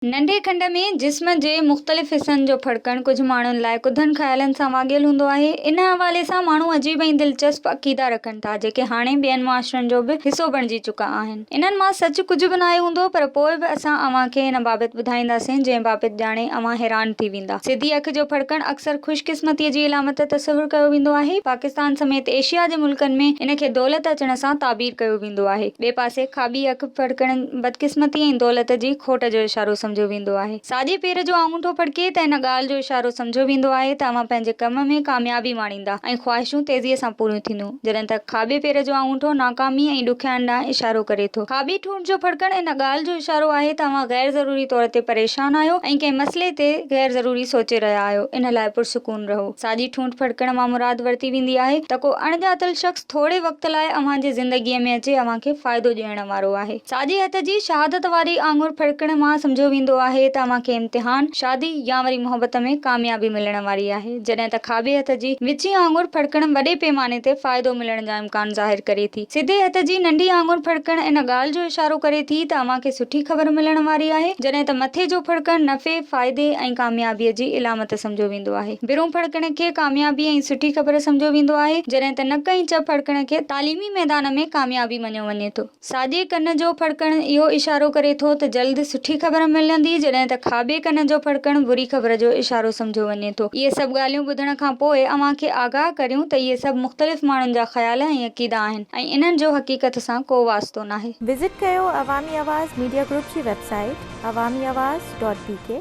ننڍي کنڊ ۾ جسم جي مختلف حصن جو ڦڙڪڻ ڪجهه ماڻهن لاء ڪڌن خيالن سان واڳيل هوندو آهي. ان حوالي سان ماڻهو عجيب ۽ دلچسپ عقيدا رکن ٿا، جيڪي هاڻي ٻين معاشرن جو به حصو بڻجي چڪا آهن. انهن مان سچ ڪجهه به ناهي هوندو، پر پوء به اسان اوهان کي ان بابت ٻڌائينداسين، جنهن بابت ڄاڻي اوهان حيران ٿي ويندا. سڌي اک جو ڦڙڪڻ اڪثر خوش قسمتيء جي علامت تصور ڪيو ويندو آهي. پاڪستان سميت ايشيا جي ملڪن ۾ ان کي دولت اچڻ سان تعبير ڪيو ويندو آهي. ٻئي پاسي کاٻي اک ڦڙڪڻ بدقسمتي ۽ دولت جي کوٽ جو اشارو سمجهيو ويندو آهي. ساڄي پير جو آڱوٺو ڦڙڪي ته ان ڳالهه جو اشارو سمجهيو ويندو آهي ته اوهان پنهنجي ڪم ۾ ڪاميابي ماڻيندا ۽ خواهشون تيزيء سان پوريون ٿينديون. جڏهن ته کاٻي پير جو آڱوٺو ناڪامي ۽ ڏکيائين ڏانهن اشارو ڪري ٿو. کاٻي ٺونٺ جو ڦڙڪڻ ان ڳالهه جو اشارو آهي ته اوهان غير ضروري طور تي پريشان آهيو ۽ ڪنهن مسئلي تي غير ضروري سوچي رهيا آهيو، ان لاء پرسڪون رهو. ساڄي ٺونٺ ڦڙڪڻ مان مراد ورتي ويندي آهي ته ڪو اڻڄاتل شخص ٿوري وقت لاء اوهان جي زندگيء ۾ اچي اوهان کي فائدو ڏيڻ وارو آهي. ساڄي هٿ جي شهادت واري آڱر ڦڙڪڻ مان سمجهيو ويندو آهي ته اوهان کي امتحان، شادي يا وري محبت ۾ ڪاميابي ملڻ واري آهي. جڏهن ته کاٻي هٿ جي وچين آڱر ڦڙڪڻ وڏي پيماني تي فائدو ملڻ جا امڪان ظاهر ڪري ٿي. سڌي هٿ جي ننڍي آڱر ڦڙڪڻ ان ڳالهه جو اشارو ڪري ٿي ته اوهان کي سٺي خبر ملڻ واري آهي. جڏهن ته مٿي جو ڦڙڪڻ نفعي، فائدي ۽ ڪاميابيء جي علامت سمجهيو ويندو آهي. برون ڦڙڪڻ کي ڪاميابي ۽ سٺي خبر سمجهيو ويندو آهي، جڏهن ته نڪ ۽ چپ ڦڙڪڻ کي تعليمي ميدان ۾ ڪاميابي مڃيو وڃي ٿو. ساڄي ڪن جو ڦڙڪڻ اهو اشارو ڪري ٿو ته جلد سٺي خبر ملندي، جڏهن ته کاٻي ڪن جو ڦڙڪڻ بري خبر جو اشارو سمجهيو وڃي ٿو. اهي سڀ ڳالهيون ٻڌڻ کان پوء اوهان کي آگاهه ڪريون ته اهي سڀ مختلف ماڻهن جا خيال ۽ عقيدا آهن ۽ انهن جو حقيقت سان ڪو واسطو ناهي. وزٽ ڪيو عوامي آواز ميڊيا گروپ جي website Awami Awaz dot B K.